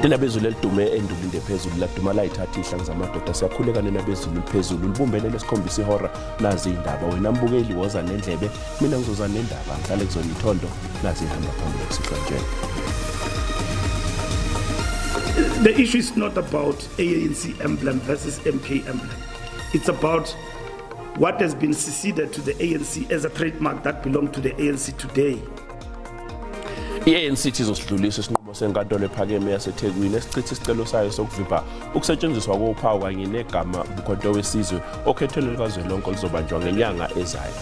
Nina bezulu elidume endulinde phezulu laduma layithatha ihlangu zamadoda. Siyakhuleka nina bezulu liphezulu libumbene lesikhombisa ihora. Nazi indaba, wena mbukeli woza nendlebe, mina ngizoza nendaba, ngihlale kuzona ithondo. Nazi ihamba phambili kusihlwa nje. The issue is not about ANC emblem versus MK emblem. It's about what has been seceded to the ANC as a trademark that belongs to the ANC today. I-ANC ithi izosidlulisa isinqumo senkantolo ephakeme yaseThekwini esichitha isicelo sayo sokuvimba ukusetshenziswa kophawu kanye negama Mkhonto weSizwe okhethweni lukazwelonke oluzobanjwa ngenyanga ezayo.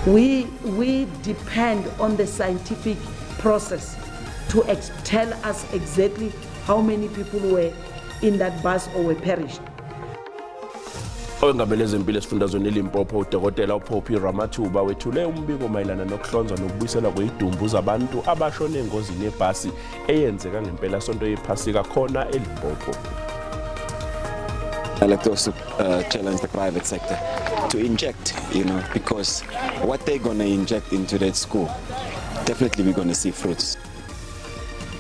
We depend on the scientific process to tell us exactly how many people were in that bus or were perished. Owengamele ezempilo esifundazweni eLimpopo, udokotela uPhophi Ramathuba, wethule umbiko mayelana nokuhlonzwa nokubuyiselwa kwezidumbu zabantu abashone engozini yebhasi eyenzeka ngempela sonto yephasika khona eLimpopo. I like to also challenge the private sector to inject, because what they're going to inject into that school, definitely we're going to see fruits.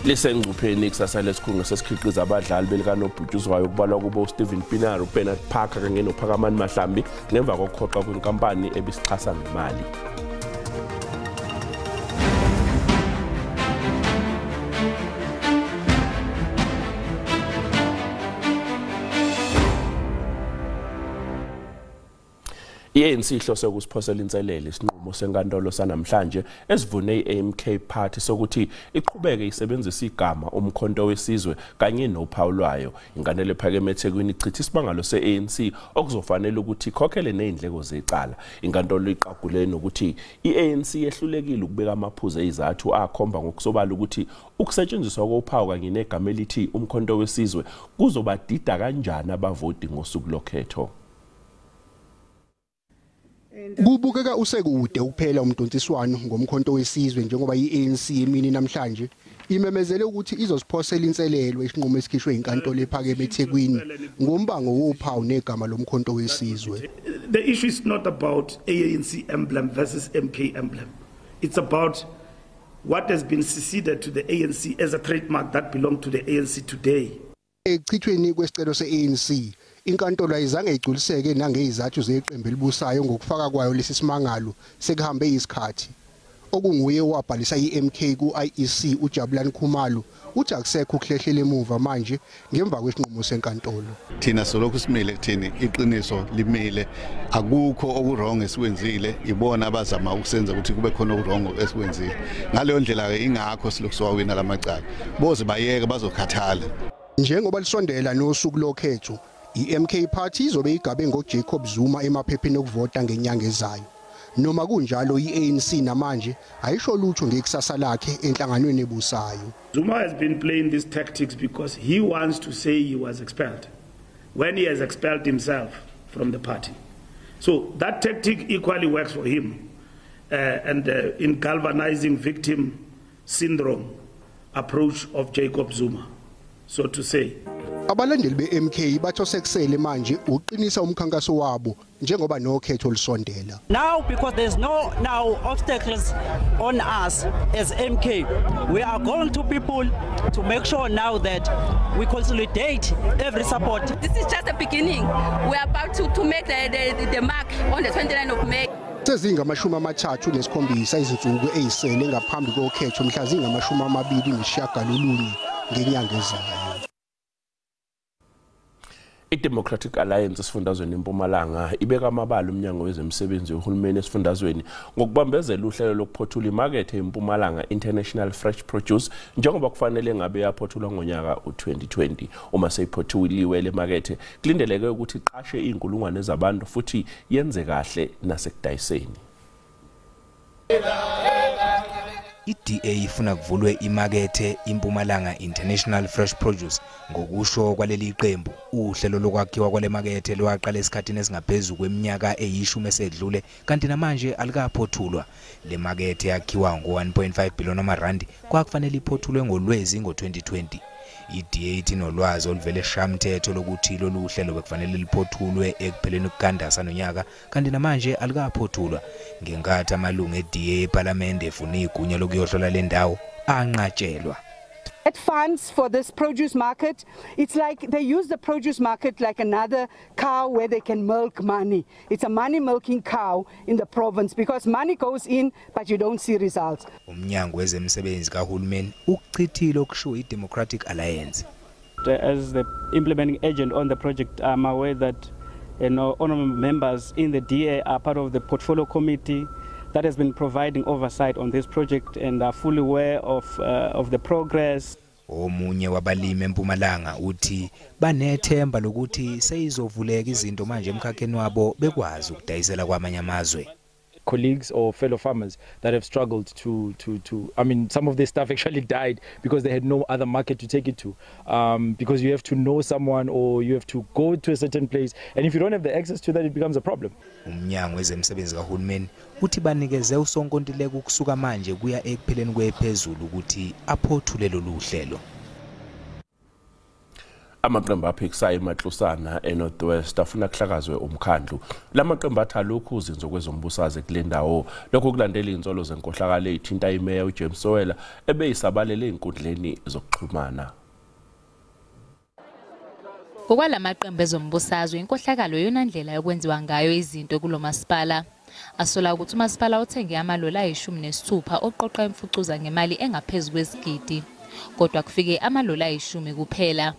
Lisengcupheni ikusasa lesikhungo sesikhiqiza abadlali belikanobhutshuzwayo kubalwa kubo uSteven Pienaar, uBernard Parker kanye noPhakamani Mahlambi ngemva kokuhoxa kwinkampani ebisixhasa ngemali. I-ANC ihlose ukusiphosela inselele isinqumo senkantolo sanamhlanje esivune i-MK Party sokuthi iqhubeke isebenzisa igama Umkhonto weSizwe kanye nophawu lwayo. Inkantolo ephakeme eThekwini ichitha isibangalo se-ANC okuzofanele ukuthi ikhokhele nezindleko zecala. Inkantolo iqagule nokuthi i-ANC yehlulekile ukubeka amaphuzu ezizathu akhomba ngokusobala ukuthi ukusetshenziswa kophawu kanye negama elithi Umkhonto weSizwe kuzobadida kanjani abavoti ngosuku lokhetho. Kubukeka usekude ukuphela umdonsiswano ngomkhonto wesizwe njengoba i-ANC emini namhlanje imemezele ukuthi izosiphosela inselelo isinqumo esikhishwe inkantolo ephakeme eThekwini ngombango wophawu negama lomkhonto wesizwe. The issue is not about ANC emblem versus MK emblem. It's about what has been seceded to the ANC as a trademark that belongs to the ANC today. Ekuchithweni kwesicelo se-ANC, inkantolo ayizange igculiseke nangezizathu zeqembu elibusayo ngokufaka kwayo lesi simangalo sekuhambe isikhathi. Okunguye owabhalisa i-MK ku-IEC, uJabulani Khumalo, uthi akusekho ukuhlehlela emuva manje ngemva kwesinqumo senkantolo. Thina solokhu simile kuthini, iqiniso limile, akukho oku-wrong esikwenzile, ibona abazama ukusenza ukuthi kube khona oku-wrong esikwenzile. Ngaleyo ndlela-ke ingakho silokhu siwawina lamacala. Boze bayeke, bazokhathala. Njengoba lisondela nosuku lokhetho, i-MK Party izobe igabe ngoJacob Zuma emaphepheni okuvota ngenyanga ezayo. Noma kunjalo, i-ANC namanje ayisho lutho ngekusasa lakhe enhlanganweni ebusayo. Zuma has been playing these tactics because he wants to say he was expelled when he has expelled himself from the party. So that tactic equally works for him and in galvanizing victim syndrome approach of Jacob Zuma, so to say. Abalandeli be-MK batho sekusele manje uqinisa umkhankaso wabo njengoba nokhetho lusondela. Now, because there's no now obstacles on us as MK, we are going to people to make sure now that we consolidate every support. This is just the beginning. We are about to make the mark on the 29th of May. Sezingamashumi 37 izinsuku ezisele ngaphambi kokhetho mhla zingama-29 ngenyanga ezayo. I-Democratic Alliance esifundazweni eMpumalanga ibeka amabala umnyango wezemisebenzi yohulumeni esifundazweni ngokubambezela uhlelo lokuphothula imakethe eMpumalanga International Fresh Produce njengoba kufanele ngabe yaphothulwa ngonyaka u-2020. Uma seyiphothuliwe le makethe, kulindeleke ukuthi iqashe iy'nkulungwane zabantu futhi yenze kahle nasekudayiseni. I-DA ifuna kuvulwe imakethe iMpumalanga International Fresh Produce. Ngokusho kwaleli qembu, uhlelo lokwakhiwa kwale makethe lwaqala esikhathini esingaphezulu kweminyaka eyishumi esedlule, kanti namanje alikaphothulwa. Le makethe yakhiwa ngo-1.5 billion amarandi, kwakufanele iphothulwe ngoLwezi ngo-2020. I-DA ithi inolwazi oluvele esishayamthetho lokuthi lolu hlelo bekufanele liphothulwe ekupheleni kukaNdasa nonyaka, kanti namanje alikaphothulwa. Ngenkathi amalungu e-DA ePhalamende efuna igunya lokuyohlola le ndawo, anqatshelwa. Funds for this produce market. It's like they use the produce market like another cow where they can milk money. It's a money milking cow in the province because money goes in but you don't see results. Umnyango wezemisebenzi kahulumeni ukuchithile okushiwo iDemocratic Alliance. As the implementing agent on the project, I'm aware that honorable members in the DA are part of the portfolio committee that has been providing oversight on this project and are fully aware of the progress. Omunye wabalimi eMpumalanga uthi banethemba lokuthi seyizovuleka izinto manje emkhakheni wabo bekwazi ukudayisela kwamanye amazwe. Colleagues or fellow farmers that have struggled to I mean, some of their staff actually died because they had no other market to take it to, because you have to know someone or you have to go to a certain place, and if you don't have the access to that, it becomes a problem. Umnyango wezemisebenzi kahulumeni uthi banikeze usonkontileka ukusuka manje kuya ekupheleni kwephezulu ukuthi aphothule lolu hlelo. Amaqembu aphikisayo eMatlusana eNorth West afuna kuhlakazwe umkhandlu. Lamaqembu athi alokhu uzinzo kwezombusazwe kule ndawo. Lokhu kulandela insolo zenkohlakalo ezithinta imeya uJames Sowela ebeyisabalele ezinkundleni zokuxhumana. Ngokwalamaqembu ezombusazwe, inkohlakalo iyona ndlela yokwenziwa ngayo izinto kulomasipala. Asola ukuthi umasipala uthenge amaloli ayi-16 oqoqa imfucuza ngemali engaphezu kwezigidi, kodwa kufike amaloli ayi-10 kuphela.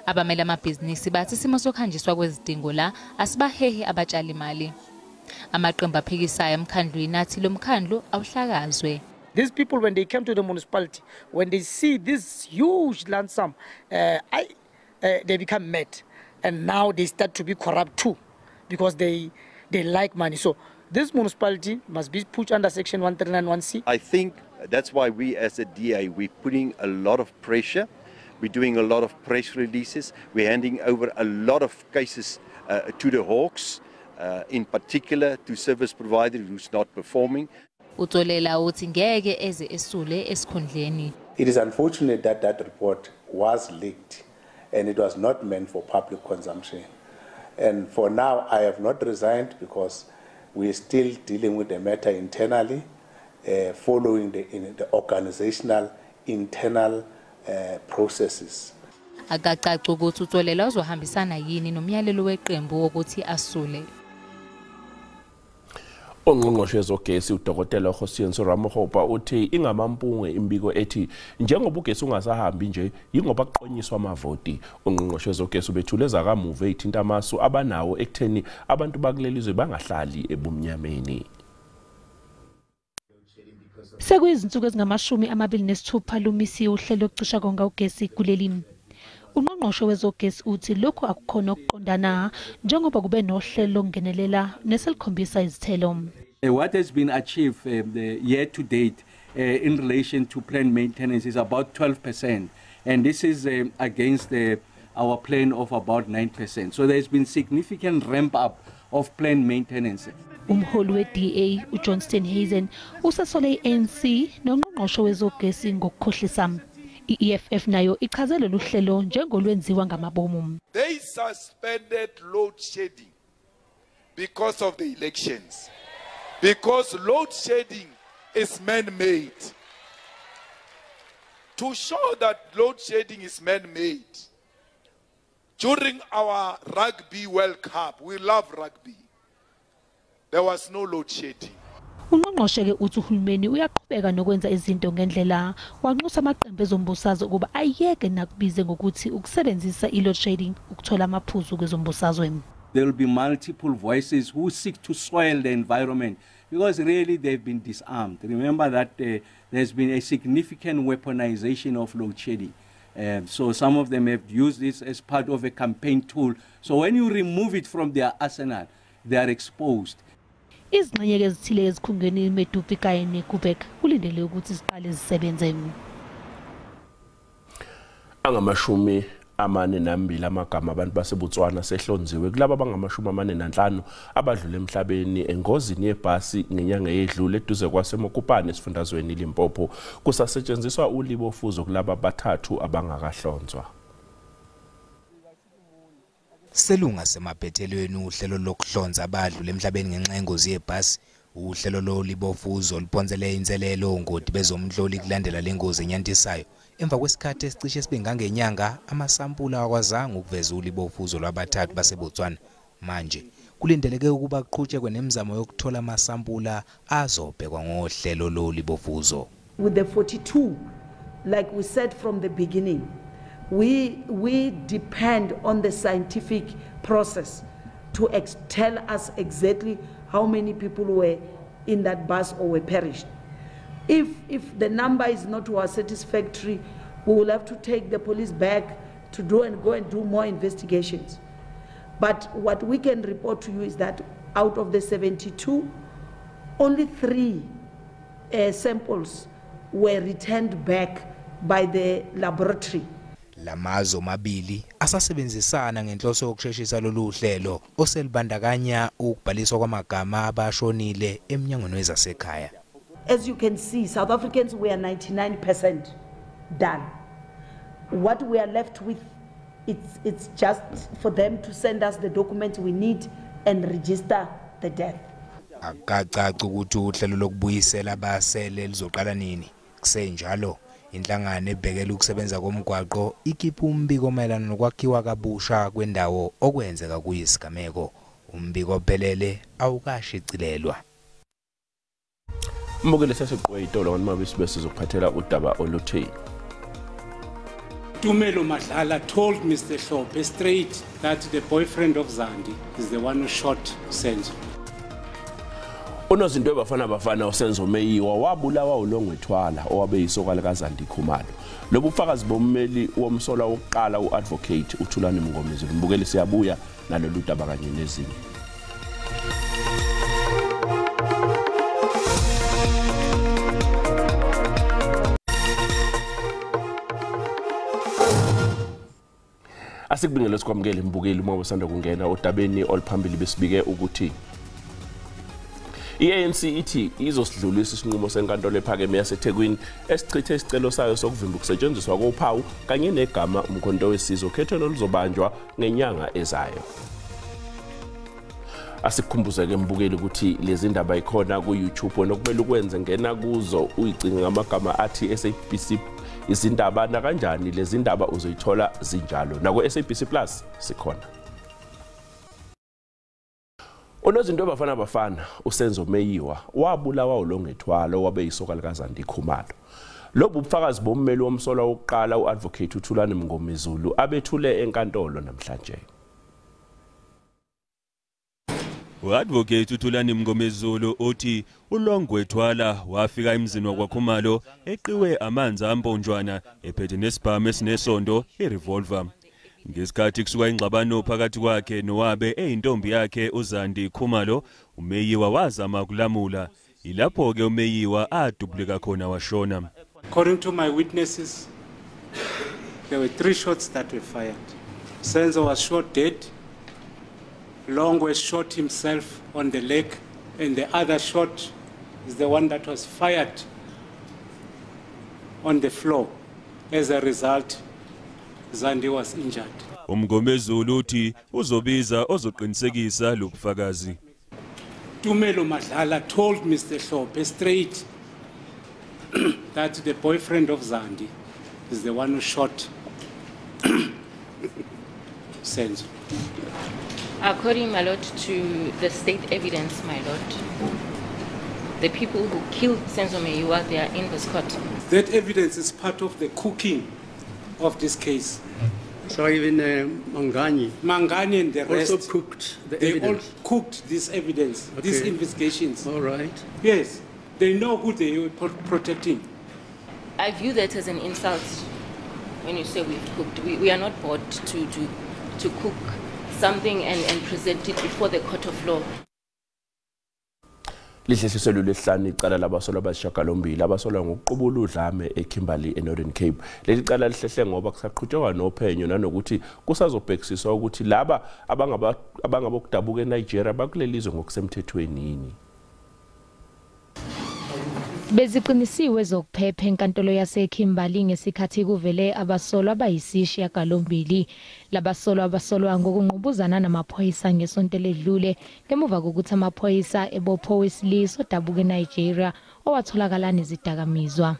Abamele amabhizinisi bathi isimo sokuhanjiswa kwezidingo la asibahehi abatshali imali. Amaqembu aphikisayo emkhandlwini athi lo mkhandlu awuhlakazwe. These people, when they came to the municipality, when they see this huge lump sum, they become mad, and now they start to be corrupt too, because they like money. So this municipality must be put under section 1391C. I think that's why we as a DA, we're putting a lot of pressure. We're doing a lot of press releases. We're handing over a lot of cases to the Hawks, in particular to service provider who's not performing. Utolela uthi ngeke eze esule esikhundleni. It is unfortunate that that report was leaked and it was not meant for public consumption. And for now, I have not resigned because we are still dealing with the matter internally, following the organizational internal processes. Akacaci ukuthi uTsolela uzohambisana yini nomyalelo weqembu wokuthi asule. Ongqongqoshe wezogesi uDokotela Kgosientsho Ramokgopa uthi ingamampunge imbiko ethi njengoba ugesi ungasahambi nje yingoba kuqonyiswa amavoti. Ongqongqoshe wezogesi ubethule ezakamuva ezithinta amasu abanawo ekutheni abantu bakuleli zwe bangahlali ebumnyameni. Sekuyizinsuku ezingama-26 lumisiwe uhlelo lokucisha konga ugesi kuleli. Ungqongqoshe wezogesi uthi lokhu akukhona ukuqondana njengoba kube nohlelo lokungenelela neselikhombisa izithelo. What has been achieved the year to date in relation to planned maintenance is about 12%, and this is against our plan of about 9%. So there's been significant ramp up of planned maintenance. Umholi we-DA uJohn Steenhuisen usesole i-ANC nongqongqoshe wezogesi ngokukhohlisa. I-EFF nayo ichaze lolu hlelo njengolwenziwa ngamabomu. They suspended load shedding because of the elections. Because load shedding is man-made. To show that load shedding is man-made, during our Rugby World Cup, we love rugby, there was no load shedding. Ungqongqoshe ke uthi uhulumeni uyaqhubeka nokwenza izinto ngendlela, wanxusa amaqembu ezombusazwe ukuba ayeke nakubize ngokuthi ukusebenzisa i-load shedding ukuthola amaphuzu kwezombusazwe. There will be multiple voices who seek to soil the environment because really they've been disarmed. Remember that there's been a significant weaponization of load shedding. So some of them have used this as part of a campaign tool. So when you remove it from their arsenal, they are exposed. Izingxenye ezithile ezikhungweni iMedupi kanye neKubek kulindele ukuthi ziqale zisebenze. Angamashumi 42 amagama abantu baseBotswana sehlonziwe kulabo abangama-45 abadlule emhlabeni engozini yebhasi ngenyanga eyedlule eduze kwaseMokopane esifundazweni Limpopo. Kusasetshenziswa ulibofuzo kulaba bathathu abangakahlonzwa. Selunga semaphethelweni uhlelo lokuhlonza abadlule emhlabeni ngenxa yengozi yebhasi. Uhlelo lolibofuzo luphonsele inselelo ongoti bezomhloli kulandela lengozi enyantisayo. Emva kwesikhathi esicishe sibe ngangenyanga amasampula akwazanga ukuveza ulibofuzo lwabathathu baseBotswana. Manje kulindeleke ukuba kuqhutshekwe nemizamo yokuthola amasampula azobhekwa ngohlelo lolibofuzo. With the 42, like we said from the beginning, we depend on the scientific process to tell us exactly how many people were in that bus or were perished. If the number is not to our satisfactory, we will have to take the police back to do and go and do more investigations. But what we can report to you is that out of the 72, only 3 samples were returned back by the laboratory. Lamazo mabili asasebenzisana ngenhloso yokusheshisa lolu hlelo oselibandakanya ukubhaliswa kwamagama abashonile emnyangweni wezasekhaya. As you can see, South Africans, we are 99% done. What we are left with, it's just for them to send us the documents we need and register the death. Akucaci ukuthi uhlelo lokubuyisela abasele lizoqala nini. Kusenjalo inhlangano ebhekele ukusebenza komgwaqo ikhipha umbiko mayelana nokwakhiwa kabusha kwendawo okwenzeka kuyisigameko. Umbiko ophelele awukashicilelwa. Mbukele sesiqwe itolo noma bese sizokuphathela udaba oluthi Tumelo Madlala told Mr. Hlophe straight that the boyfriend of Zandi is the one who shot Senzo. Unozinto ebafana bafana uSenzo Meyiwa wabulawa uLongwe Twala owabe yisoka likaZandi Khumalo. Lobu bufakazi bommeli womsolwa wokuqala uadvocate uThulani Mngomezulu. Mbukeli siyabuya nalolu daba kanye nezinye. Asikubingelele sikwamukele mbukeli uma usanda kungena odabeni oluphambili besibike ukuthi i-ANC ithi izosidlulisa isinqumo senkantolo ephakeme yaseThekwini esichithe isicelo sayo sokuvimba ukusetshenziswa kophawu kanye negama Umkhonto weSizwe okhethweni oluzobanjwa ngenyanga ezayo. Asikukhumbuzeke mbukeli ukuthi lezi ndaba ikhona ku-YouTube, wena okumele ukwenze ngena kuzo uyicinge ngamagama athi SABC izindaba nakanjani lezi ndaba uzoyithola zinjalo. Nako SABC Plus sikhona. Unozinto abafana bafana uSenzo Meyiwa wabulawa uLongwe Twala owabe yisoka likaZandi Khumalo. Lobu bufakazi bommeli womsolwa wokuqala uadvocate uThulani Mngomezulu abethule enkantolo namhlanje. U-advocate uThulani Mngomezulu uthi uLongwe Twala wafika emzini wakwaKhumalo eqiwe amanzi amponjwana ephethe nesibhamu esinesondo irevolver. Ngesikhathi kusuka ingxabano phakathi kwakhe nowabe eyintombi yakhe uZandi Khumalo, uMeyiwa wazama ukulamula. Ilapho-ke uMeyiwa adubuleka khona washona. According to my witnesses, there were 3 shots that were fired. Senzo was shot dead. Longwe shot himself on the leg, and the other shot is the one that was fired on the floor. As a result, Zandi was injured. Umngomezulu uthi uzobiza ozoqinisekisa lobufakazi. Tumelo Madlala told Mr. Hlophe straight that the boyfriend of Zandi is the one who shot Senzo. According, my lord, to the state evidence, my lord, the people who killed Senzo Meyiwa, they are in this court. That evidence is part of the cooking of this case. So even Mangani. Mangani and the rest. Also cooked the they evidence. They all cooked this evidence, okay. These investigations. All right. Yes, they know who they were protecting. I view that as an insult when you say we've cooked. We are not bought to cook something and present it before the court of law. Lihlehliselwe lesihlanu icala labasolwa abasishiyagalombili abasolwa ngokuqubula udlame eKimberley eNorthern Cape. Leli cala lihlehle ngoba kusaqhutshekwa nophenyo nanokuthi kusazobhekisiswa ukuthi laba abangabokudabuka eNigeria bakuleli zwe ngokusemthethweni yini. Beziqinisiwe zokuphepha enkantolo yaseKimberley ngesikhathi kuvele abasolwa abayisishiyagalombili. Labasolwa abasolwa ngokungqubuzana namaphoyisa ngesonto eledlule ngemuva kokuthi amaphoyisa ebophe owesilisa odabuka eNigeria owatholakala nezidakamizwa.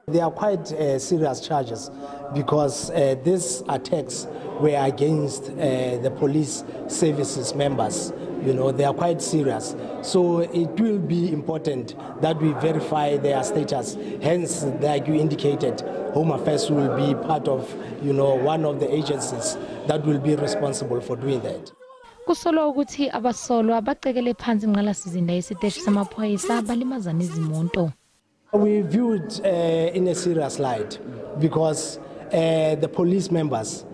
They are quite serious charges because these attacks were against the police services members. You know, they are quite serious. So it will be important that we verify their status. Hence, like you indicated, Home Affairs will be part of, you know, one of the agencies that will be responsible for doing that. Kusolwa ukuthi abasolwa bacekele phansi ingqalasizinda yesiteshi samaphoyisa balimazana izimoto. We view it in a serious light because the police members,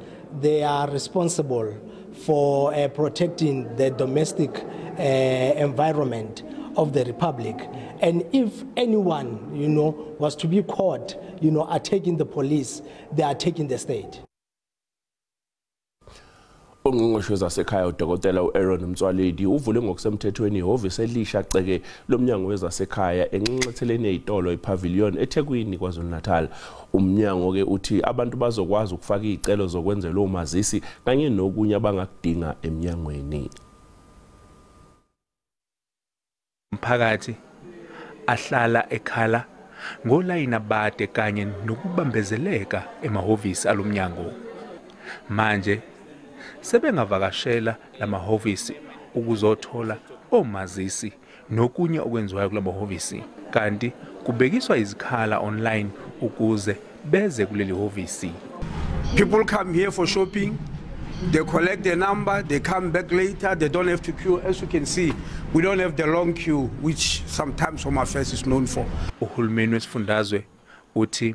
they are responsible for protecting the domestic environment of the Republic. And if anyone, you know, was to be caught, you know, attacking the police, they are attacking the state. Ungqongqoshe wezasekhaya uDokotela uAaron Motsoaledi uvule ngokusemthethweni ihhovisi elisha ceke lomnyango wezasekhaya enxanxatheleni yezitolo iPavilion eThekwini KwaZulu-Natal. Umnyango ke uthi abantu bazokwazi ukufaka izicelo zokwenzela omazisi kanye nokunye abangakudinga emnyangweni. Umphakathi ahlala ekhala ngolayini abade kanye nokubambezeleka emahhovisi alomnyango. Manje sebengavakashela lamahhovisi ukuzothola omazisi nokunye okwenziwayo kulamahhovisi, kanti kubekiswa izikhala online ukuze beze kuleli hhovisi. People come here for shopping, they collect their number, they come back later, they don't have to queue. As you can see, we don't have the long queue which sometimes Home Affairs is known for. Uhulumeni wesifundazwe uthi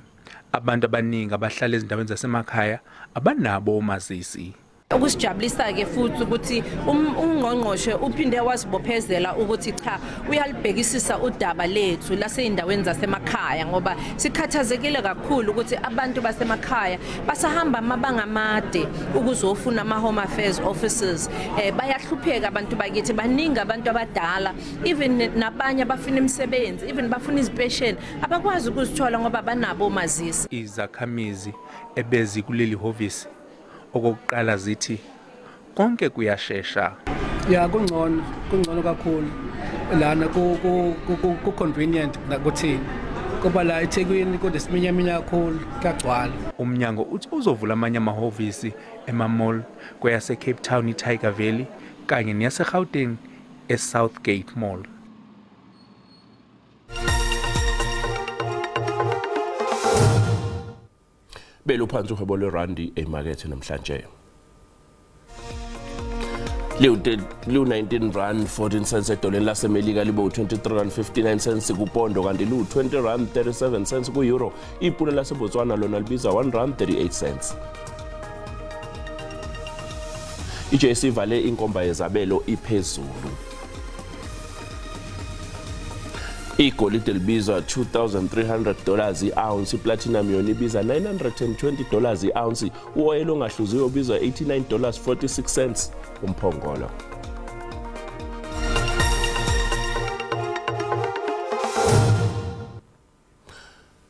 abantu abaningi abahlala ezindaweni zasemakhaya abanabo omazisi. Okusijabulisa ke futhi ukuthi ungqongqoshe uphinde wazibophezela ukuthi cha uyalibhekisisa udaba lethu laseyindaweni zasemakhaya, ngoba sikhathazekile kakhulu ukuthi abantu basemakhaya basahamba amabanga amade ukuzofuna ama Home Affairs offices. Bayahlupheka abantu bakithi, baningi abantu abadala, even nabanye abafuna imisebenzi, even bafuna izipesheni abakwazi ukuzithola ngoba banabo omazisi. Izakhamizi ebezi kuleli hhovisi okokuqala zithi konke kuyashesha. Ya, kungcono, kungcono kakhulu lana, ku convenient nakuthini, kuba la eThekwini kunesiminyaminya kakhulu, kuyagcwala. Umnyango uthi uzovula amanye amahhovisi ema-mall kweyase Cape Town iTiger Valley kanye neyase Gauteng eSouthgate Mall. Beluphansi uhwebo lwerandi emakethe namhlanje. Liwu 19 rand 14 cents edoleni laseMelika, libe u-23 rand 59 cents kupondo, kanti liwu-20 rand 37 cents ku-euro. Ipula laseBotswana lona libiza 1 rand 38 cents. I-JSE ivale inkomba yezabelo iphezulu. Igolide libiza $2,300 i-ounce, iplatinum yona ibiza $920 i-ounce, uwoyela ongahluziwe ubizwa $89.46 umphongolo.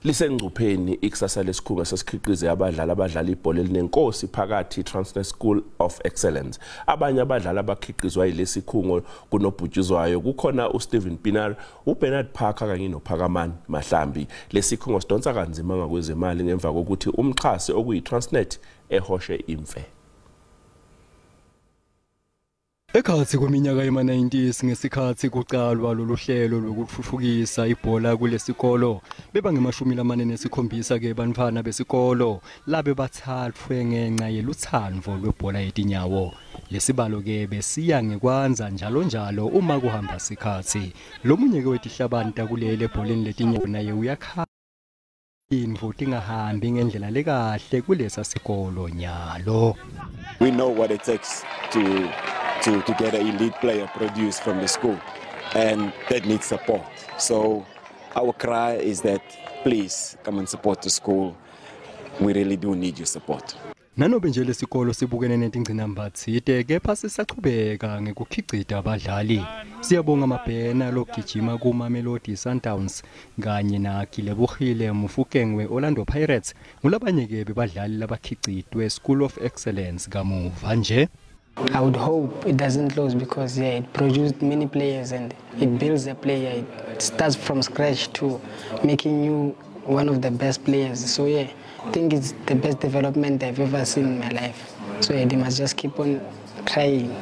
Lisengcupheni ikusasa lesikhungo sesikhiqize abadlali abadlala ibhola elinenkosi phakathi Transnet School of Excellence. Abanye abadlali abakhiqizwa yilesikhungo kunobhutshuzwayo kukhona uSteven Pienaar, uBernard Parker kanye noPhakamani Mahlambi. Lesikhungo sidonsa kanzima ngakwezemali ngemva kokuthi umxhasi okuyi-Transnet ehoshe imfe. Ekhathi kweminyaka yema-90s ngesikhathi kuqalwa lolu hlelo lokuthuthukisa ibhola kulesikolo, beba ngema-47 ke bantfwana besikolo labe bathathwe ngenxa yelutsandvo lwebhola yetinyawo. Lesibalo ke besiya ngekwanza njalo njalo uma kuhamba sikhathi. Lomunye ke wetihlabani takuleli ebholeni letinyawo naye uyakhala intfo tingahambi ngendlela lekahle kulesa sikolo nyalo. We know what it takes to get an elite player produced from the school, and that needs support. So our cry is that please come and support the school. We really do need your support. Nanobe nje lesikolo sibukene netingcinamba tsite kepha sisachubeka ngekukhicita abadlali. Siyabonga Mabhena logijima kuMamelodi Sundowns kanye naGilebohile Mofokeng we-Orlando Pirates ngulabanye-ke bebadlali labakhicitwe School of Excellence kamuva nje. I would hope it doesn't close because yeah, it produced many players and it builds a player. It starts from scratch to making you one of the best players. So yeah, I think it's the best development I've ever seen in my life. So yeah, they must just keep on trying.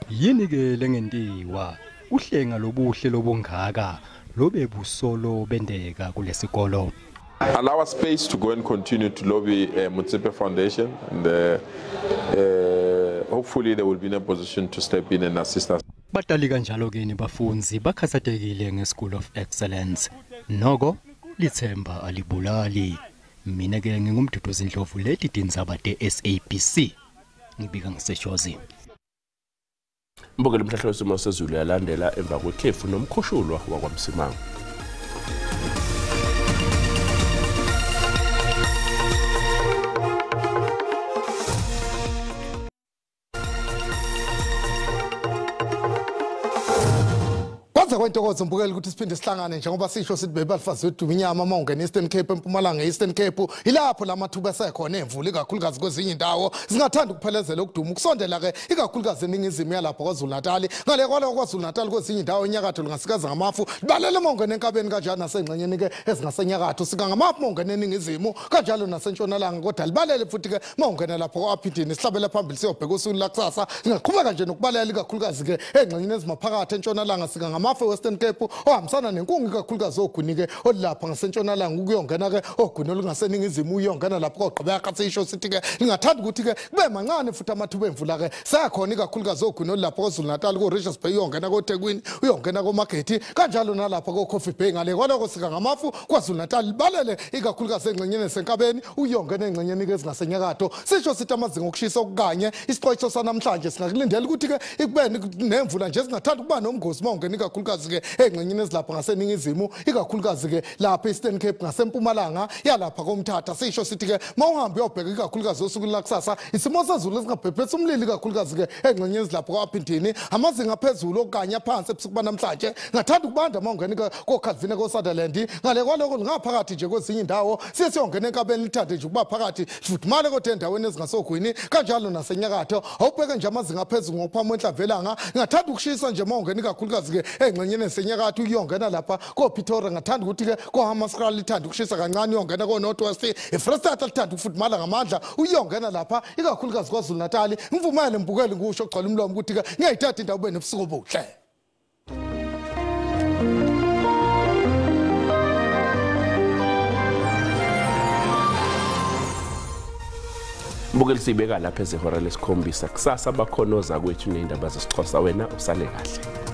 Yini ke lengentiwa uhlenga lobuhle lobungaka lobe busolo bendeka kulesikolo. Allow us space to go and continue to lobby Motsepe Foundation, and hopefully they will be in a position to step in and assist us. Batali kanjalo ke nibafundzi bakhathatekile nge-School of Excellence. Noko lithemba alibulali. Mina ke ngingumduduzi Ndlovu leti tindzaba te-SABC. Ngibika ngiseJozi. Mbukeli umhlahlo wesimo sezulu yalandela emva kwekhefu nomkhushulwa wakwaMsimang. Kwentokozo mbukeli ukuthi siphinde sihlangane njengoba sisho sithi bebalifazi weduma inyama uma ungena Eastern Cape eMpumalanga Eastern Cape ilapho lamathuba esekhona emvula ikakhulukazi kwezinye indawo singathanda ukuphelezela ukuduma ukusondela ke ikakhulukazi eningizimu yalapho KwaZulu Natal ngale kwaloko KwaZulu Natal kwezinye indawo enyakatho lingasikaza ngamafu libalele uma ungena enkabeni kanjalo nasengxenyeni ke ezingasenyakatho sika ngamafu uma ungena eningizimu kanjalo nasentshonalanga kodwa libalele futhi ke uma ungena lapho kwa-Aphidini sihlabele phambili siyobheka usuku lakusasa singaqhubeka nje nokubalela ikakhulukazi ke engxenyeni ezimaphakathi entshonalanga sika ngamafu Western Cape ohambisana nenkungu ikakhulukazi ogwini ke olapha ngasentshonalanga ukuyongena ke ogwini olungaseningizimu uyongena lapho kogqibeka kathi sithi ke lingathanda ukuthi ke kube mancane futhi amathuba emvula ke sakhona ikakhulukazi ogwini olapha KwaZulu Natal ko Richards Bay uyongena koThekwini uyongena koMagethi kanjalo nalapha ko Coffee Bay ngale kwaloko sika ngamafu KwaZulu Natal libalele ikakhulukazi engxenyeni senkabeni uyongena engxenyeni ke ezingasenyakatho sisho sithi amazinga okushisa okukanye isixwayiso sanamhlanje singakulindela ukuthi ke ikube nemvula nje singathanda ukuba nomgosi mawungena ikakhulukazi ke engxenyeni ezilapha ngaseningizimu ikakhulukazi ke lapha Eastern Cape ngasempumalanga yalapha komthatha sisho sithi ke mawuhambe uyobheka ikakhulukazi osuku lakusasa isimo sezulu esingabhebhetha umlilo ikakhulukazi ke engxenyeni ezilapha kwaPhindini amazinga aphezulu okanye phansi ebusuku banamhlanje ngathanda ukubanda mawungena koKhalvina koSutherland ngale kwaloko ngaphakathi nje kwezinye indawo siye siyongena enkabeni lithathe nje ukuba phakathi fudumale kodwa endaweni ezingasogwini kanjalo nasenyakatho awubheke nje amazinga aphezulu ngokuphama enhlavelanga ngathanda ukushisa nje mawungena ikakhulukazi ke engxenyeni esenyakatho uyongena lapha koPitori ngathanda ukuthi ke koHammanskraal lithanda ukushisa kancane uyongena koNorth West eFreyistata lithanda ukufudumala ngamandla uyongena lapha ikakhulukazi KwaZulu Natal ngivumele mbukeli ngisho ogcwala umlomo ukuthi ke ngiyayithatha indawo ube nobusuku obuhle. Mbukeli sibeka lapha ezihora lesikhombisa kusasa bakhonoza kwethu nezindaba zesiXhosa wena usale kahle.